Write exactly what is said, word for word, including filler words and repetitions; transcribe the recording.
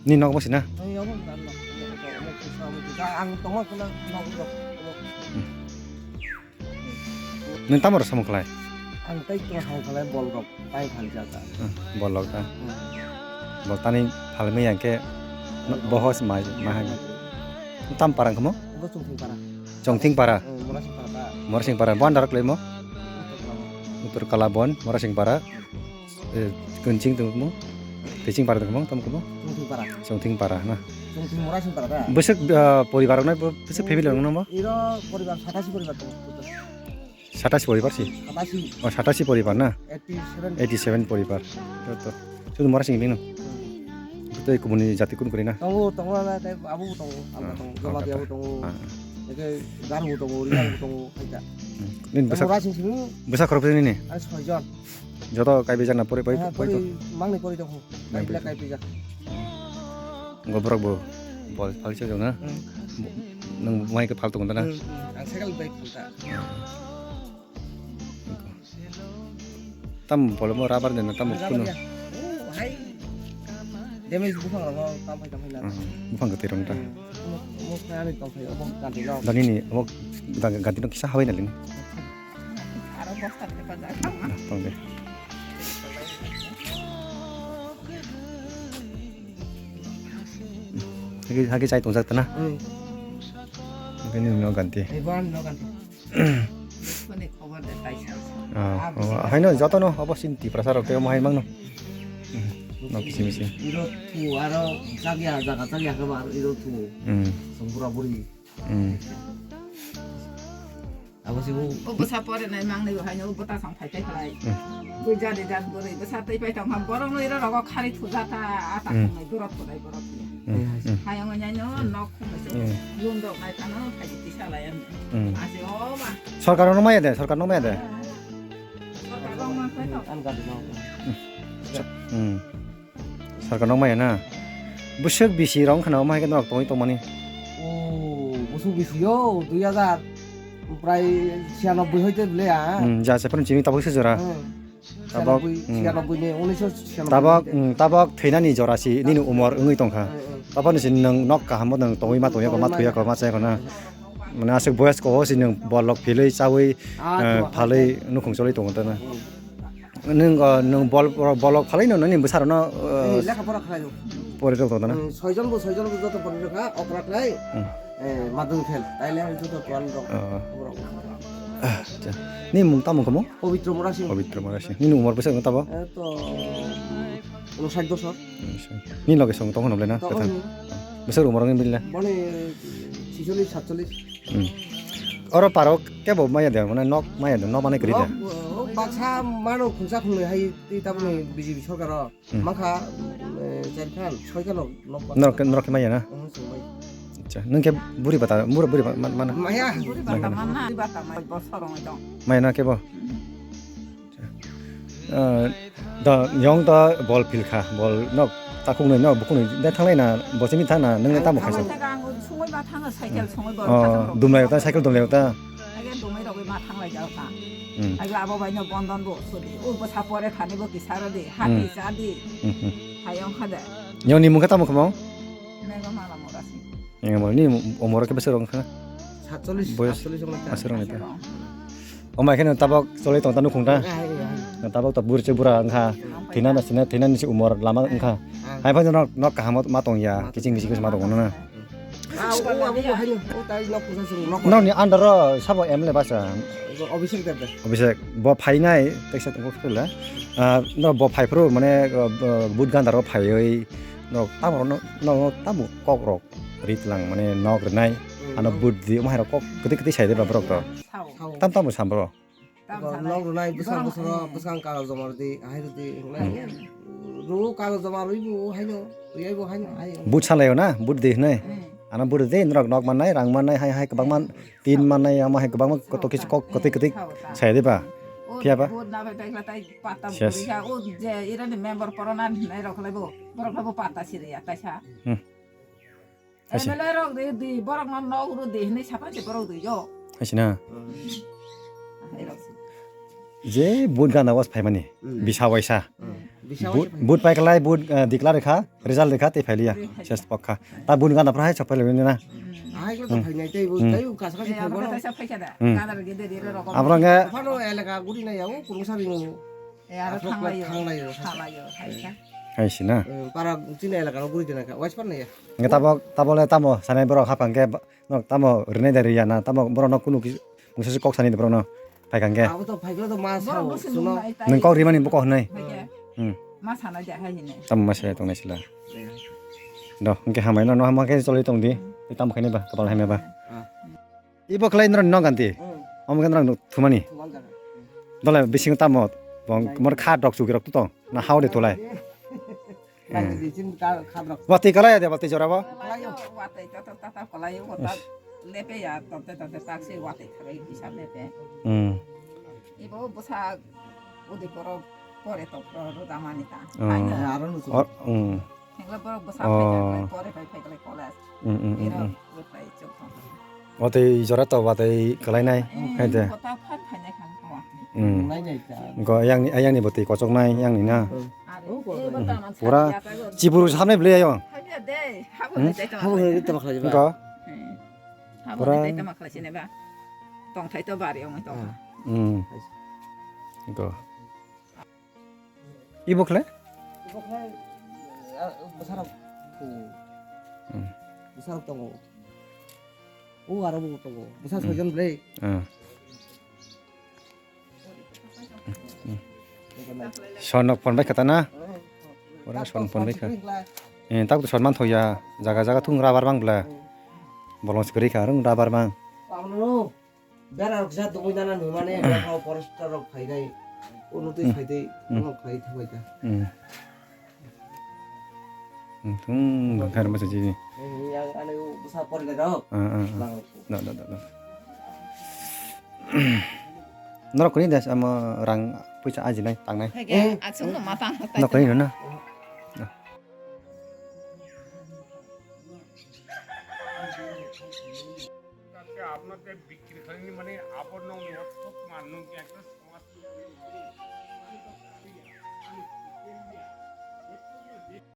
Ni nok bo sina? Ang tongo khna nok. Nwng tamo rw samung khlai? Ang tei tong samung khlai, bol rok tai phalja ta. Hmm, bol rok ta. Hmm. Bol tani phalmai yang khe bohos ma, ma hai. Tam parang kamo? Bo Chongthing para. Chongthing para. Hmm, Morasing para ta. Morasing para. Bon darok lemo? Uttor Kalabon, Morasing para. Eh, Kunching tongmo? Kiching para tongmo, tamo kamo? Chongthing para. Chongthing para na. Chongthing Morasing para ta. Bwswk, ah, poribar rok nai, bwswk family rok nang bo? Iro poribar, satasi poribar tongo. Satasi poribar si? Satasi. Oh, satasi poribar na? Eighty seven. Eighty seven poribar. To, to. Sudu Morasing bino. Hmm. Tei kubuni jati kun kori na? Tongo, tongo na, tei abo bo tongo, alga tongo, ah, Jamatia bo tongo. Ah. Eke Garo bo tongo, Rijang bo tongo, haida. Hmm. Nini bwsa, Morasing simi? Bwsa khoroksa nini? Ani soi jon. Joto kai bijak na pori, pori, ha, pori pori, to? Mangni pori tongo. Mangni pori. Kai bijak. Go borok bo bol phalsa jona. Hmm. Nwng mai khe phal tongo na? Hmm, hmm. Ang cycle bai phalta. Tam bolmo rubber de na tam kuno. Rubber ya. Oh, hai. Damage buphang rok tam phai tam phai na. Hmm, buphang kwtwi rok ta. Hmm. Mo, mo kha ani tong phai obo ganti rok. Dani ni obo ganti rok kisa habai na lini. Aro bosta te pa da. Ah, tong de. Hagi, hagi chai tongjak tana. Hmm. Hagi ni no ganti. Iban no ganti. Boni khobor de tai sa. Ah, ah, haino joto no obo sin Tiprasa rok tei omo hai mangno. Hmm. No kisi misi. Iro tu aro chakya jaga chakya khe ba aro iro tu. Hmm. Songpura buri. Hmm. Abo se bo. O bwsa pore nai mang nai bo haino o bwta sang phai phai khlai. Hmm. Bui jani jan bwrwi bwsa tei phai tong ham borok no iro rogo khari thuja ta ata hmm. Khum nai borok khum nai borok. Hmm. Hmm. Hayung nai no nok khum nai se. Hmm. Yung dok nai tano phai tisa lai ang. Hmm. Ase o ma. Sorkar no maya de, sorkar no maya de. Sorkar no ma phai tong. An gadi no. Hmm. Hmm. Sarkar nok maya na. Bwswk bisi rok wngkha na omo hai khe norok tongwi tongmani. O, bwswk bisi yo, dui hazar prai chiyanobboi hoite bwle a. Hmm, ja se phano chini tabuk se jora. Hmm. Tabuk, chiyanobboi, hmm. Chiyanobboi ni, unisho chiyanobboi tabuk, hoite. Hmm, tabuk thwinani jora si nini umor wngwi tongkha. Hmm, hmm. Tabukni si nwng nok kaham bo nwng tongwi ma tongya ko, ma thuya ko, ma chaya ko na. Mane aswk boyas ko si nwng bol rok philwi chawi, ah, eh, to, phalwi nukhung cholwi tongo ta na. Hmm. Nwng, uh, nwng bol, bolok phalai no nini bwsarok no, uh, eh, lekha pora khlai o. Pori rok tongna. Hmm, soijon bo, soijon bo joto pori rok ha, okra khlai. Hmm. Eh, madung phel. Taile ang joto tuan rok. Oh. Borok. Ah, acha. Ni mung tamo kamo? Pabitra Murasing. Pabitra Murasing. Nini umor bwswk wng tabo? Eh, to, unosat bosor. Ni loge song tong hono bole na? Tong. Bwswk umor wng bile? Boni chicholish, satcholish. Hmm. Oro paro kebo maya de, mane nok maya de, nok mane kwrwi de. Nok, o, baksa mano khungsa khungnwi hai twi tabukni B J P sorkaro. Hmm. Makha, eh, char khan, soi khan nok baksa. Norok, norok khe maya na? Hmm, chwng maya. Acha, nwng khe buri bata, buri, buri ba-, man, mana? Maya. Buri bata mana? Buri bata mana? Bosor wngwi tong. Maya na kebo? Hmm. Ah, da, yong da bol phil kha, bol nok takhuk nai, nok bukhuk nai, da thanglai na, bo simi thang na, nang tamo khaisa. Thanglai thang ang sungwi ba thango, cycle sungwi bol. Oh, khatung rok. Dumlai ta, cycle dumlai ta. Age dumai rogwi ma thanglai jao ta. Hmm. Age abo bai no bondon bo sudi. O bwsa pore thani bo kisaro di, hati cha di. Hmm, hmm. Hayong kha de. Yong ni mung kha tamo khamo? Mega mala mora si. Yong mo ni umor khe bwswk rok kha? Satcholish, boyos satcholish rok ta. Aswk rok ni ta. Omo khe no tabok cholwi tong ta nukhung ta. Ai, ai, ai. Tabok to buri se bura wngkha. Thwina na sina, thwina ni se umor lama wngkha. Ah. Hai phano nok, nok kaham ma tong ya. Ma kiching kiching ma tong na. Ah, o abo bo hai, o tai nok pusa sung nok. Nok ni under ro sabo M L A basa. Abhishek Debbarma. Abhishek, bo phainai, teksa tong phela. Ah, no bo phai phuru mane, ah, but ganda ro phaiwi nok tamo no, no tamo kok rok ritlang mane nok rinai. Hmm. Ano but di omo hai rok kok kwtwi kwtwi sai de ba borok to. Sao. Sao. Tam tamo sam bro. Tam eko sanai. Nok rwnai bwskang borok bwskango, hmm, bwskang kago joma rwdi, ahai rwdi, hinlai. Hmm. Rw kago joma rwui bo haino, rwui bo haino, hai. But salaio na, but di hinai. Hmm. Ano but di, norok nok mannai, rang mannai, hai, hai, kwbangma tin mannai, ama hai kwbangma koto kisa kok kwtwi kwtwi sao ta. Saya de ba. O phiya ba? But na bai bai kla tai pata. Ses. Buri ka, o je irani member poronan hinai rok lai bo, borok lai bo pata siri ya, taisa. Hmm. Haise. M L A rok di, di, borok no nok rw di, hinui sapai se borok di yo. Haise na? Hai rok se. Je vote gana was phaimani. Hmm. Bisa waisa. Hmm. Bisa waisa. Vote, vote pai kalai, vote, eh, declare kha, result kha, tei phailiya. Tei phailiya. Ses pokha. Ta vote gana phra hai chok phailai na. Hmm. Ahai ko to phainai tei bo, hmm, tei bo kasa kasa. Eh, abo phaibano. Kasa kasa phaikha da. Hmm. Gana rwgwi de de rwgwi. Abrang ge. Phano elaka guri nai ya, o kurung sa ringo. Eh, aro aswk thanglaio. Thanglaio. Thanglaio, hai kha. Hai si na. Eh, para chini elaka rok guri de na kha. Wais pan nai ya. Nge tabok, tabole tamo, sanai borok hapang ke ba-, Nok tamo rwnai da rwya na, tamo borok no kunu kis-, mungsa se kok sani borok no phaikha hwnkhe. Abo to phaikhe to ma sao, borok no se suno. Nwng kok rimani bo kok hwnwi. Phaikhe. Hmm. Ma sanai da hai hinwi. Tamo ma sai tongnai sila. Do, hwnkhe hamai no, no hama khe choli tong di. Hmm. Tei tamo khaini ba, kapal hamya ba. Ah. Ibo khlai nrok no ganti. Hmm. Omo khe nrok thumani. Thuman jaga. Hmm. Dole bising tamo, bong, nai. Mor kha dok chuki rok to tong. Na hao de tolai. Nang di chin ka khadrok. Watwi kalai de, watwi jora bo. Kalaio, watwi tata tata kalaio, kota. Ish. Lepe ya, tote tote taksi watwi thagai bisa lepe. Hmm. Ibo bwsa udi koro pore to pro ro damani ta. Hmm. Aina. Aro nu. Or, hmm. Hengla borok bwsa. Oh. Pore pai pai kalai college. Hmm, hmm, hmm, iro hmm. Bukai chok tong. Watwi jora to watwi kalainai, hmm, hai de. Kota phan phainai kha. Hmm. Nai nai ta. Go yang ni, yang ni bwtwi kochoknai yang ni na. Hmm. Pura chiburu samne bwle ayo. Habo hwnwi tei tama khlai ba. Go. Habo hwnwi tei tama khlai sini ba. Tongthai to bari ongwi tong. Hmm. Go. Ibo khle? Ibo khle, ah, bwsarok. Hmm. Bwsarok tongo. O aro bo tongo. Bwsa soijon bwle. Ah. Sonok pon bai khata na? Ora son pon bai kha. Eh, tak to son man thoya. Jaga jaga thung rabar bang bla. Bolong sikri kha rung rabar bang. Bera rok jat dugui nana nung mane, bera forester rok phainai, uno twi phaitwi, uno khai thabai ta. Hmm. Thung bwkhar masa jini. Yang ane bwsa pori le rok. Ah, ah, ah. Bang rok. Da, da, da, da. Norok kuni das ama rang puisa ajinai tangnai. Asung no matang. Nok kuni no na. আজকে আপনাদের বিক্রি হয়নি মানে আবরণ অর্থ মানুষ একটা সমাজ